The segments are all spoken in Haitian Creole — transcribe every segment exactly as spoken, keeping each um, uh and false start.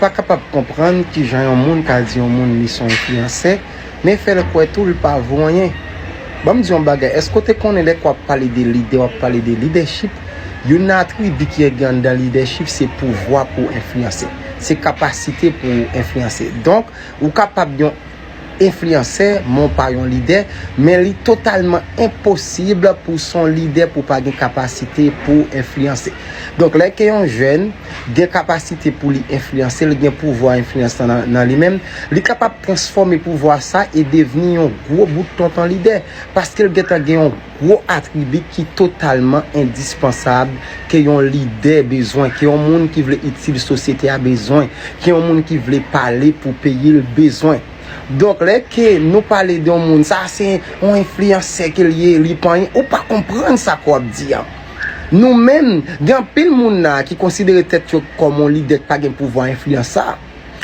pa kapab konprann kijan yon moun ka di yon moun li se yon enfliyansè, men fè l kwè tou li pa vo anyen. Ban m di yon bagay, èske w te konnen lè w ap pale de lidè, w ap pale de lidèchip, youn nan atribi ki gen anndan lidèchip se pouvwa pou w enfliyanse, se kapasite pou w enfliyanse. Donk, ou kapab yon enfliyansè, men w pa yon lidè, men li totalman enposib pou w se yon lidè pou w pa gen kapasite pou w enfliyanse. Donk, lè ke yon jèn gen kapasite pou li enfliyanse, li gen pouvwa enfliyans nan, nan li menm, li kapab transfòme pouvwa sa e devni yon gwo bout tonton lidè, paske l gentan gen yon gwo atribi ki totalman endispansab ke yon lidè bezwen, ke yon moun ki vle itil sosyete a bezwen, ke yon moun ki vle pale pou peyi l bezwen. Donk, lè ke nou pale de yon moun, sa se yon enfliyansè ke l ye, li pa anyen, ou pa konprann sa ke w ap di a. Nou menm, gen anpil moun la ki konsidere tèt yo kòm yon lidè ki pa gen pouvwa enfliyans sa.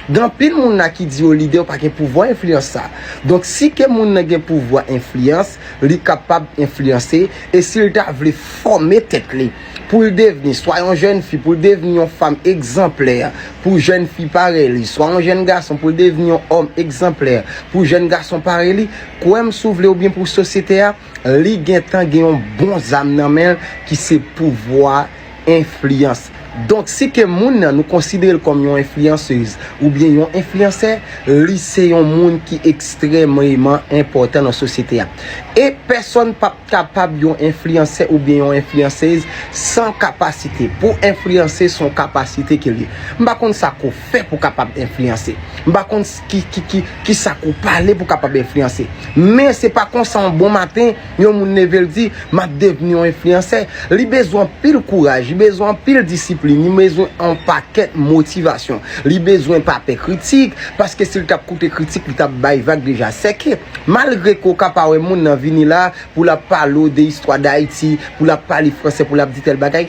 Gen anpil moun la ki di yo lidè, yo pa gen pouvwa enfliyans sa. Donk, si ke moun nan gen pouvwa enfliyans, li kapab enfliyanse, e si l ta vle fòme tèt li, pou l devni swa yon jèn fi, pou l devni yon fanm egzanplè pou jèn fi parèy li, swa yon jèn gason pou l devni yon òm egzanplè pou jèn gason parèy li, kwè m si w vle oubyen pou sosyete a, li gentan gen yon bon zam nan men l ki se pouvwa enfliyans. Donk, si ke moun nan nou konsidere l kòm yon enfliyansez oubyen yon enfliyansè, li se yon moun ki ekstrèmeman enpòtan nan sosyete a. E pèsonn p ap kapab yon enfliyansè oubyen yon enfliyansez san kapasite. Pou enfliyanse, se yon kapasite ke l ye. M pa konn sa ke w fè pou w kapab enfliyanse. M pa konn s- ki, ki, ki, ki sa ke w pale pou w kapab enfliyanse. Men se pa konsa yon bon maten, yon moun leve l di, "M ap devni yon enfliyansè." Li bezwen anpil kouraj, li bezwen anpil disiplin, li bezwen yon pakèt motivasyon, li bezwen pa pè kritik, paske si l t ap koute kritik, li t ap bay vag deja. Sèke, malgre ke w ka pa wè moun nan vini la, pou l ap pale w de istwa Dayiti, pou l ap pale fransè, pou l ap di tèl bagay,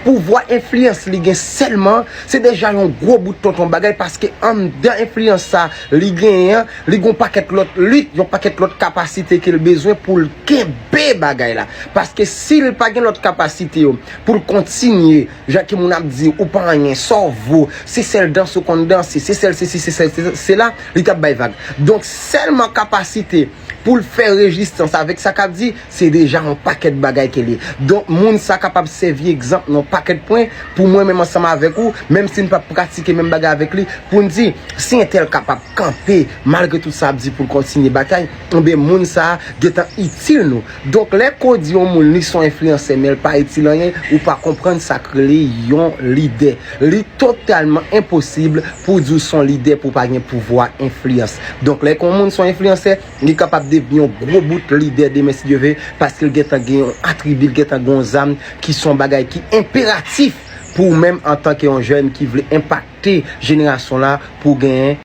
pouvwa enfliyans li gen sèlman, se deja yon gwo bout tonton bagay, paske anndan enfliyans sa li genyen an, li gen yon pakèt lòt lit, yon pakèt lòt kapasite ke l bezwen pou l kenbe bagay la. Paske si l pa gen lòt kapasite yo, pou l kontinye, jan ke moun ap di, ou pa anyen, sa w vo, se sèl dans ou konn danse, se sèl sesi, se sèl se- sela, li t ap bay vag. Donk, sèlman kapasite pou l fè rezistans avèk sa k ap di, se deja yon pakèt bagay ke l ye. Donk, moun sa kapab sèvi egzanp nan yon pakèt pwen pou mwen menm ansanm avèk ou, menm si n p ap pratike menm bagay avèk li, pou n di, si entèl kapab kanpe, malgre tout sa ap di pou l kontinye batay, enben, moun sa gentan itil nou. Donk, lè ke w di yon moun li se yon enfliyansè, men l pa itil anyen, ou pa konprann sa k rele yon lidè. Li totalman enposib pou w di w se yon lidè pou w pa gen pouvwa enfliyans. Donk, lè ke yon moun se yon enfliyansè, li kapab devni yon gwo bout lidè demen, si Dye ve, paske l gentan gen yon atribi, l gentan gen yon zam ki se yon bagay ki enperatif pou ou menm antanke yon jèn ki vle enpakte jenerasyon la pou w genyen